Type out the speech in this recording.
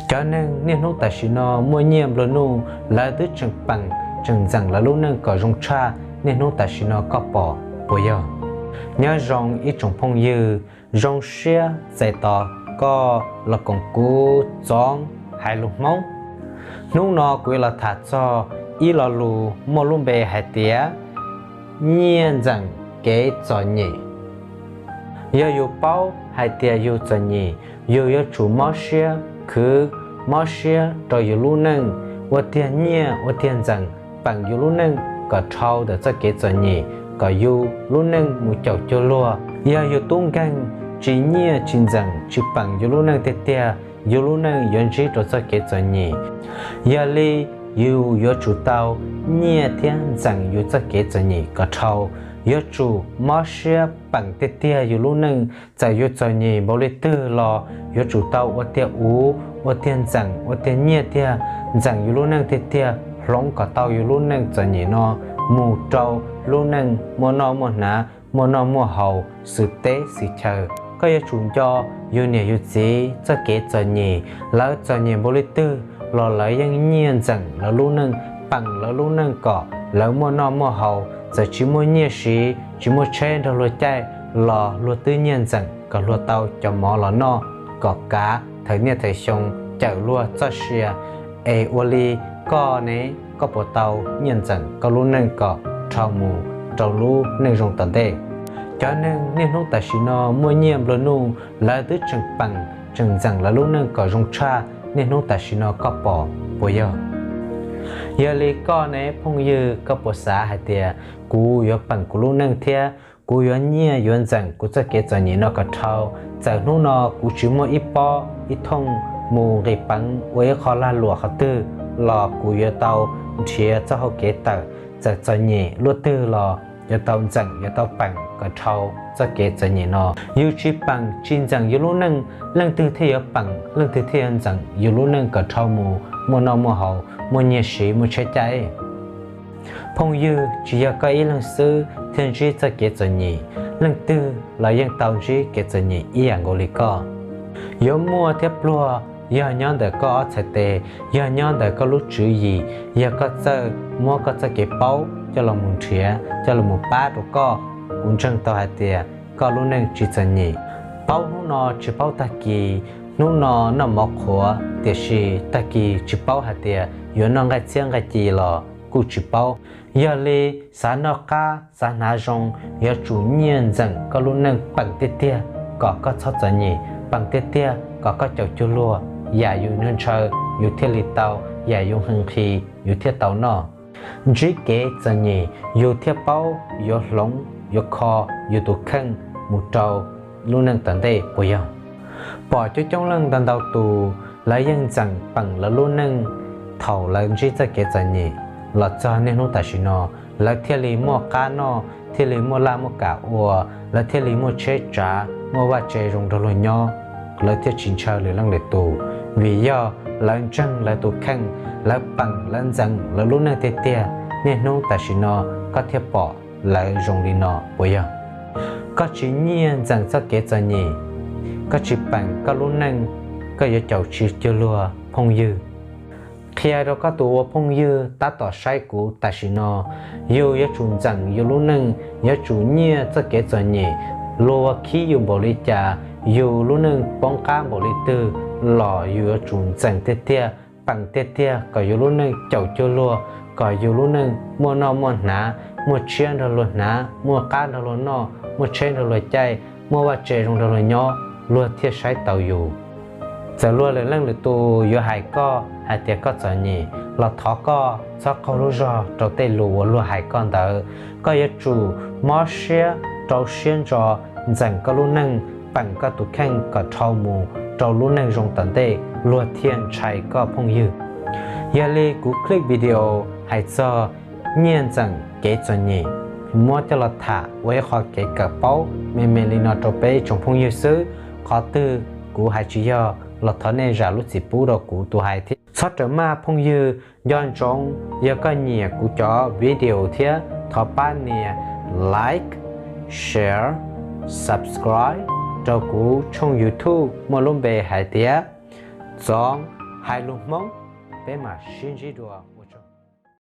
Cov neeg niaj hnub tam sim no muaj nyiaj nplua nuj, lawv twb tseem peem tseem ntxeem lawv lub neej kom zoo tshaj niaj hnub tam sim no koj pom puas yog? Nyob zoo ib tsoom phooj ywg, zoo siab txais tos koj los koom kuv Txoov hais lus Hmoob. Hnub no kuv yuav los tham txog ib lo lus muaj lub npe hais tias nyiaj ntxeem kev txom nyem. Yog yus paub hais tias yus txom nyem, yus yuav tsum mob siab khwv, mob siab rau yus lub neej, ua tiag nyiaj ua tiag ntxeem peem yus lub neej kom dhau ntawm txoj kev txom nyem, kom yus lub neej mus caum cuag luag. Yog yus tub nkeeg tsis nyiaj tsis ntxeem tsis peem yus lub neej tiag tiag, yus lub neej yuav ntsib rau txoj kev txom nyem. Yog li yus yuav tsum tau nyiaj thiab ntxeem yus txoj kev txom nyem kom dhau, yuav tsum mob siab peem tiag tiag yus lub neej. Txawm yus txom nyem npaum li twg los yuav tsum tau ua tiag uv ua tiag ntxeem ua tiag nyiaj tiag, ntxeem yus lub neej tiag tiag, hloov kom tau yus lub neej txom nyem no mus rau lub neej muaj noj muaj hnav, muaj noj muaj haus, xwm teb xwm chaw. Koj yuav tsum nco yus niam yus txiv txoj kev txom nyem, lawv txom nyem npaum li twg los lawv yeej nyiaj ntxeem lawv lub neej, peem lawv lub neej kom lawv muaj noj muaj haus. Txawm tsis muaj nyiaj siv, tsis muaj tsheb nrog luag caij los luag twb nyiaj ntxeem kom luag tau cov mov los noj kom kav thawm niaj thawm xyoo cawm luag txoj sia. Es ua li koj ne, koj puas tau nyiaj ntxeem koj lub neej kom dhau mus rau lub neej zoo tom ntej? Cov neeg niaj hnub tam sim no muaj nyiaj nplua nuj, lawv twb tseem peem tseem ntxeem lawv lub neej kom zoo tshaj niaj hnub tam sim no koj pom puas yog? Yog li koj ne phooj ywg, koj puas xav hais tias kuv yuav peem kuv lub neej thiab kuv yuav nyiaj yuav ntxeem kuv txoj kev txom nyem no kom dhau? Txawm hnub no kuv tsis muaj ib pob ib thooj mus nqis peev ua ib qho lag luam qhov twg los kuv yuav tau nrhiav txoj hau kev tawm. Txawm txom nyem luaj twg los yuav tau ntxeem yuav tau peem kom dhau txoj kev txom nyem no. Yus tsis peem tsis ntxeem yus lub neej, leej twg thiaj yuav peem leej twg thiaj yuav ntxeem yus lub neej kom dhau mus muaj noj muaj haus, muaj nyiaj siv, muaj tsheb caij? Phooj ywg, tsis yog koj ib leeg xwb thiaj ntsib txoj kev txom nyem, leej twg los yeej tau ntsib kev txom nyem ib yam nkaus li koj. Yuav muaj thiab pluag yog nyob ntawm koj ob txhais tes, yog nyob ntawm koj lub tswv yim, yog koj txawj muab koj txoj kev paub coj los mus nrhiav, coj los mus pab rau koj, kuv ntseeg tau hais tias koj lub neej tsis txom nyem. Paub hnub no tsis paub tag kis, hnub no noj mov qhuav tiam sis tag kis tsis paub hais tias yuav noj nqaij txhiab nqaij ci los kuj tsis paub. Yog li xav noj qab xav hnav zoo, yuav tsum nyiaj ntxeem koj lub neej peem tiag tiag kom koj txhob txom nyem, peem tiag tiag kom koj caum cuag luag yam yus ntshaw, yus thiaj li tau, yam yus nqhis nqhis yus thiaj tau noj. Ntsib kev txom nyem yus thiaj paub yuav hloov yuav kho yus tus kheej mus rau lub neej tom ntej puas yog? Pom coob coob leej ntau ntau tus lawv yeej ntxeem peem lawv lub neej thaum lawv ntsib txoj kev txom nyem los txog niaj hnub tam sim no, lawv thiaj li muaj qab noj, thiaj li muaj laj muaj kam ua, lawv thiaj li muaj tsheb tsav muaj vaj tse zoo nrog luag nyob, lawv thiaj tsis ntshaw lwm leej lwm tus, vim yog lawv ntseeg lawv tus kheej, lawv peem lawv ntxeem lawv lub neej tiag tiag. Niaj hnub tam sim no koj thiaj pom lawv zoo li no puas yog? Koj tsis nyiaj ntxeem txoj kev txom nyem, koj tsis peem koj lub neej, koj yuav caum tsis cuag luag phooj ywg. Qhia rau koj tus ua phooj ywg tab tom saib kuv tam sim no, yus yuav tsum ntxeem yus lub neej, yuav tsum nyiaj txoj kev txom nyem. Luag khib yus npaum li cas, yus lub neej poob qab npaum li twg los yus yuav tsum ntxeem tiag tiag, peem tiag tiag kom yus lub neej caum cuag luag, kom yus lub neej muaj noj muaj hnav, muaj tshiab nrog luag hnav, muaj qab nrog luag noj, muaj tsheb nrog luag caij, muaj vaj tse zoo nrog luag nyob, luag thiaj saib taus yus. Txawm luag lwm leej lwm tus yuav hais koj hais tias koj txom nyem los thov koj txhob qaug lub zog rau tej lus uas luag hais koj ntawd. Koj yuav tsum mob siab rau siab ntso ntxeem koj lub neej, peem koj tus kheej kom dhau mus rau lub neej zoo tom ntej, luag thiaj ntshai koj phooj ywg. Yog li kuv clip video hais txog nyiaj ntxeem kev txom nyem, muab coj los tham ua ib qho kev kawm paub me me li no rau peb tsoom phooj ywg xwb. Qhov twg kuv hais tsis yog los thov nej zam lub txim pub rau kuv tus hais thiab. Txhob rawm maj phooj ywg, nco ntsoov yog koj nyiam kuv cov video thiab thov pab nias like, share, subscribe rau kuv tshooj YouTube muaj lub npe hais tias Txoov hais lus Hmoob, peb mam sib ntsib dua, ua tsaug.